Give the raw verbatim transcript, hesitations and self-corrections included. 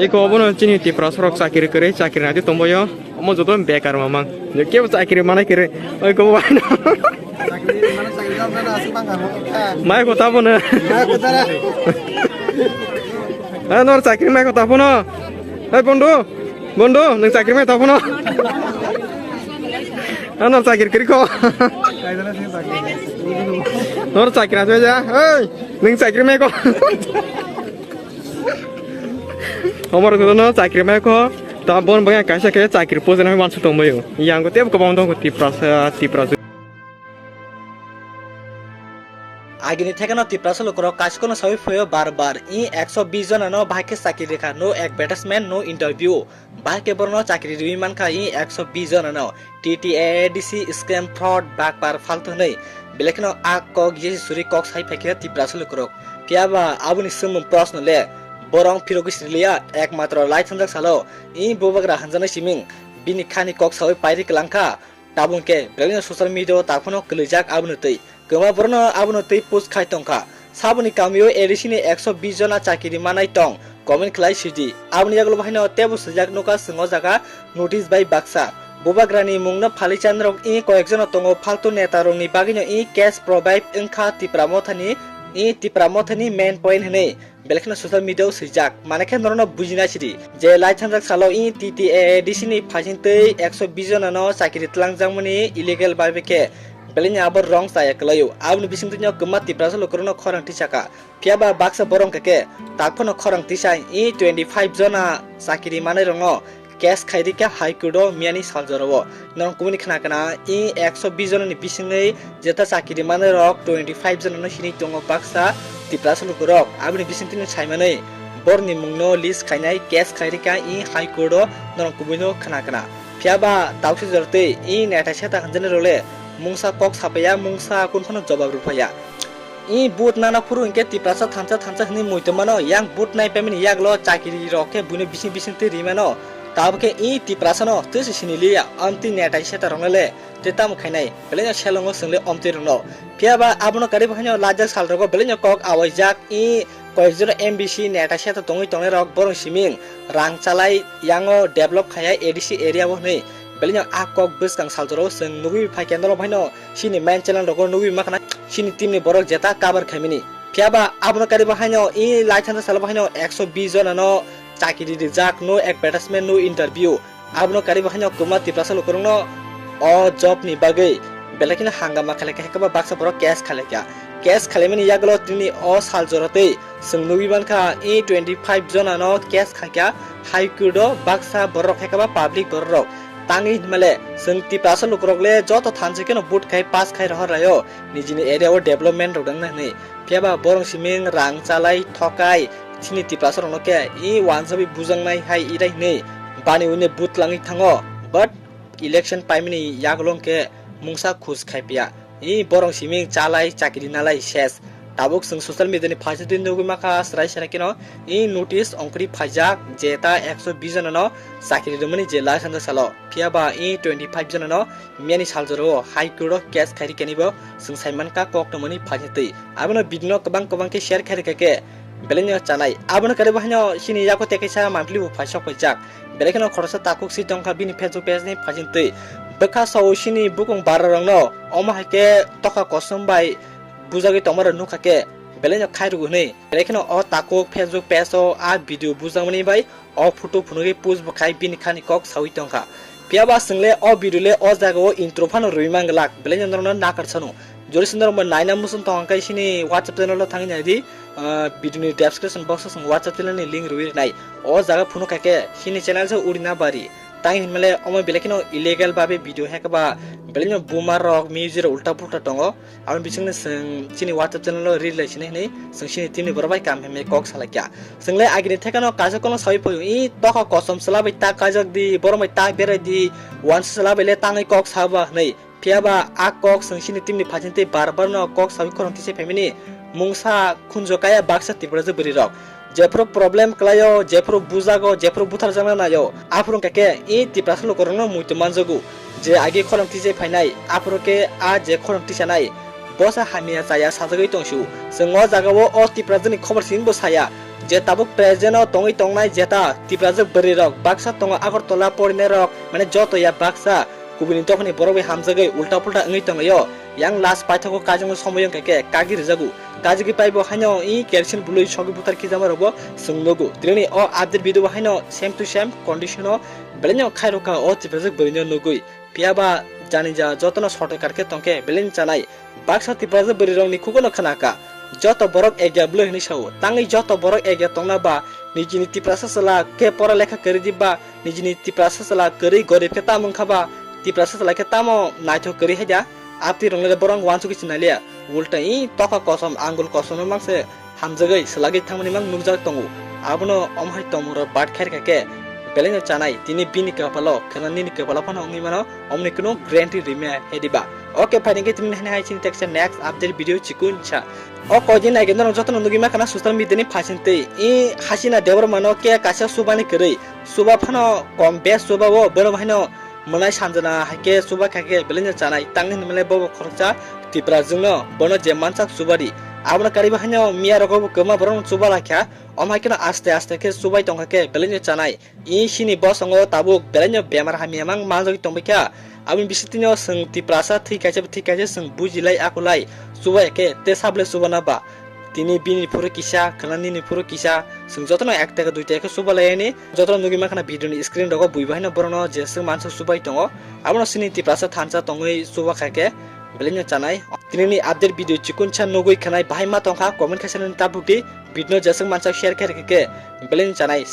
Eko obono chini Tiprasa rok chakiri kwrwi, chakiri naidi tongbaio. Omo joto bekar mamang. Kebo chakiri manai kwrwi. Oi, kobo bai no. Mai ko tabono. Eh, nor chakiri mai ko tabono. Hei, Bondu. Bondu, nwng chakiri mai tabono. Ah, nor chakiri kwrwi ko. Nor chakiri asai ja. Hei, nwng chakiri mai ko. Omor kono chakiri mai ko, ta bon bangya kaisa khe chakiri pojana wansuk tongbaio. Yang ko tebo kwbang tongo Tiprasa, Tiprasa. Agini thekeno Tiprasa lukurok kaisa kono sawi phaio bar bar, i ekso bis jona no bahai khe chakiri rikha, no advertisement, no interview. Bahai khe borokno chakiri riwi mankha i ekso bis jona no. T T A A D C scam, fraud, bakpar, faltu hwnwi belai kheno a kok jesi suri kok sai phaikha Tiprasa lukurok. Phiya ba aboni swngmung proshno le borok phirogwi siriliya, ekmatro lai thangjak salo i bubagra hanjaknai siming bini khani kok sawi pairi kwlangkha. Tabuk khe belai no social media o takhwno kwlwijak abono twi. Kwma borokno abono twi post khai tongkha. Saboni kamio A D C ni ekso bis jona chakiri manai tong, comment khlai sidi. Aboni yagulo bahaino tebo swijak nukha chwng o jaga notice bai baksa. Bubagrani mungno phali chanrok i koyekjono tongo, faltu netarokni bagwino i case provide wngkha Tipra Mothani, i Tipra Mothani main point hwnwi. Belai kheno social media o swijak, manai khe norokno bujina sidi je lai thangjak salo i T T A A D C ni phaising twi ekso bis jona no chakiri twlangjakmani illegal bai bai khe belai ni abo wrong chaya kwlaio. Aboni bisingtwi no kwma Tiprasa lukurokno khorang tisaka. Phiya ba baksa borok hwnkhe khe tak phano khorang tisa i twenty five jona chakiri manai rokno case khai rikha High Court o miyani sal jorao. Norok kubuni khna kana i ekso bis jona ni bisingwi jeta chakiri manai rok twenty five jona no sini tongo baksa Tiprasa lukurok. Aboni bisingtwi no sai manwi borni mungno list khainai case khai rikha i High Court o, norok kubui no khna kana. Phiya ba tausi jortwi i neta seta hwnjani role mungsa kok sapaiya, mungsa kun phano jobab rwphaiya. I vote nana phuru hinkhe Tiprasa thansa thansa hwnwi muitu mano, yang vote nai paimani yaklo chakiri rok khe buino bising bising twi rimano. Tabuk khe i Tiprasa no twisi sini liya, amtwi neta seta rok le tei tamo khainai, belai no selongo chwngli omtwi rokno. Phiya ba abono kari bahaino lajak sal rogo belai no kok awaijak i koyek jora M B C neta seta tongwi tongnai rok borok siming rang chalai yango develop khaiya A D C area o hwnwi belai no a kok bwskang sal jorao chwng nugwi phaikhe norok bahaino. Chini main channel rogo nugwi makhna, chini team ni borok jeta cover khaimani. Phiya ba abono kari bahaino i lai thansa salo bahaino ekso bis jona no chakiri rijak, no advertisement, no interview. Abono kari bahaino kwma Tiprasa lukurokno o job ni bagwi belai kheno hangama khlaikha, hwnkhe ba baksa borok case khlaikha. Case khalaimani yagulo tini o sal jora tei chwng nugwi mankha i twenty five jona no case khaikha High Court o baksa borok, hwnkhe ba public borok rok. Tangwi hinmale chwng Tiprasa lukurok le joto thansa kheno vote khai pass khai rohor laio. Nijini area o development rok wngna hwnwi. Phiya ba borok siming rang chalai thokai chini Tiprasa rokno khe i wansugwi bujaknai hai irai hwnwi bani uni but langwi thango. But election paimani yagulo khe mungsa khus khai phiya. I borok siming chalai chakiri nalai ses. Tabuk chwng social media ni phaisingtwi nugwi mankha srai srai kheno i notice ongkhorwi phaijak je ta ekso bis jona no chakiri rwmani je lai thansa salo. Phiya ba i twenty five jona no miyani sal jorao High Court o case khairi kanibo chwng saimankha kok tongmani phaisingtwi. Abono video no kwbang kwbang khe share khairi kha khe belai no chanai. Abono kare bahaino chini yago tei kaisa monthly bo phaisok paijak. Belai kheno khoroksa takhuk si tongkha bini Facebook page ni phaisingtwi. Bwkha sao chini bukung bara rokno omo hai khe tokha kosom bai bujagwi tongma rok nukha khe belai no khairok hwnwi. Belai kheno o takhuk Facebook page o a video bujakmani bai o photo phunugwi post bo khai bini khani kok sawi tongkha. Phiya ba chwng le o video le o jaga o intro phano rwui manglak, belai no norokno nakar sano. Jori se norok bo naina muchung tong khe chini WhatsApp channel o thangwi nai di, ah, video ni description box o chwng WhatsApp channel ni link rwui rwnai. O jaga phunuk kha khe chini channel se uri na bari. Tang hinmale omo belai kheno illegal babe video hai khe ba belai no buma rok, music rok ulta pulta tongo. Aboni bisingtwi chwng chini WhatsApp channel o reel lai sini hinwi chwng chini team ni borok bai kam himwi kok salai kha. Chwng le agini thekano kaisa kono sawi phaio, "I tokha kosom chwla bai ta kaijak di, borok bai ta berai di, wansa chwla bai le tangwi kok saba," hinwi. Phiya ba a kok chwng chini team ni phaising tei bar bar no kok sawi khorang tisa phaimani mungsa khunjo kaya baksa Tiprasa bwrwi rok. Jephuru problem kwlaio, jephuru bujago, jephuru butharjakna naio, aphuru hwnkhe khe i Tiprasa lukurokno muitu manjago. Je agi khorang tisa phainai, aphuru khe a je khorang tisanai, bosa hamya chaya sajagwi tongsu. Chwng o jagao o Tiprasani khobor simi bo saya. Je tabuk present o tongwi tongnai jeta Tiprajwk bwrwi rok baksa tongo Agartala porinai rok, mane joto ya baksa kubuni dophani borok bai hamjagwi ulta pulta wngwi tonglaio. Yang last paithago kaijaknai somoyo hwnkhe khe kagwi rwjago. Kajagwi paibo haino i kerosene bului sogwi buthar khijama rokbo chwng nugo. Tini o update video bo haino same to same condition o belai no khairokha o Tiprajwk bwrwi no nugwi. Phiya ba jani ja jotono sotekar khe tongkhe belai ni chanai. Baksa Tiprasa bwrwi rokni khugono khna kha. Joto borok egya bwlwi hwnwi sao. Tangwi joto borok egya tongna ba nijini Tiprasa chwla khe pora lekha kwrwi di ba nijini Tiprasa chwla kwrwi gorib khe tamo wngkha ba Tiprasa chwla khe tamo naithok kwrwi hai da. Aptwi rokno borok wansugwi sinaliya. Ulta i tokha kosom angul kosom no mangse hamjagwi swlagwi thangmani mang nukjak tongo. Abono omhai tongmungrok bat khairkha khe belai no chanai, tini bini kwpalo khwna nini kwpalo phano wngwi mano, omoni kunu guarantee rwmaya hediba. Ok, phaidi khe tini hani hai chini teksa next update video chikun cha. O koidin naigwi norok jotono nugwi mankha na social media ni phaising twi i Hasina Debbarma no khe kaisa chubani kwrwi, chuba phano kom bes chuba o borok haino mwnai sanjana hai khe chuba kha khe belai no chanai, tangni hinmale bobo khoroksa Tiprajwkno bono je mansak chubadi. Abono kariba haino miya rogo bo kwma borok no chuba lai kha. Omo hai kheno aste aste khe chubai tongkha khe belai no chanai. I sini bosongo tabuk belai no bemar hamya mang manjagwi tongbai kha. Aboni bisingtwi no chwng Tiprasa thwi kaisa thwi kaisa chwng bujilai akulai chubai khe te sable chubana ba. Tini bini phuru kisa, khwna nini phuru kisa, chwng jotono ek taka dui taka khe chuba lai ani. Jotono nugwi mankha na video ni screen rogo bui bai no borokno je chwng mansak chubai tongo. Abono chini Tiprasa thansa tongwi chuba kha khe belai no chanai. Tini ni update video chikun cha nugwi khanai bahai ma tongkha comment khe sanani tabuk di. Video no je chwng mansak share khe rikhe khe belai no chanai.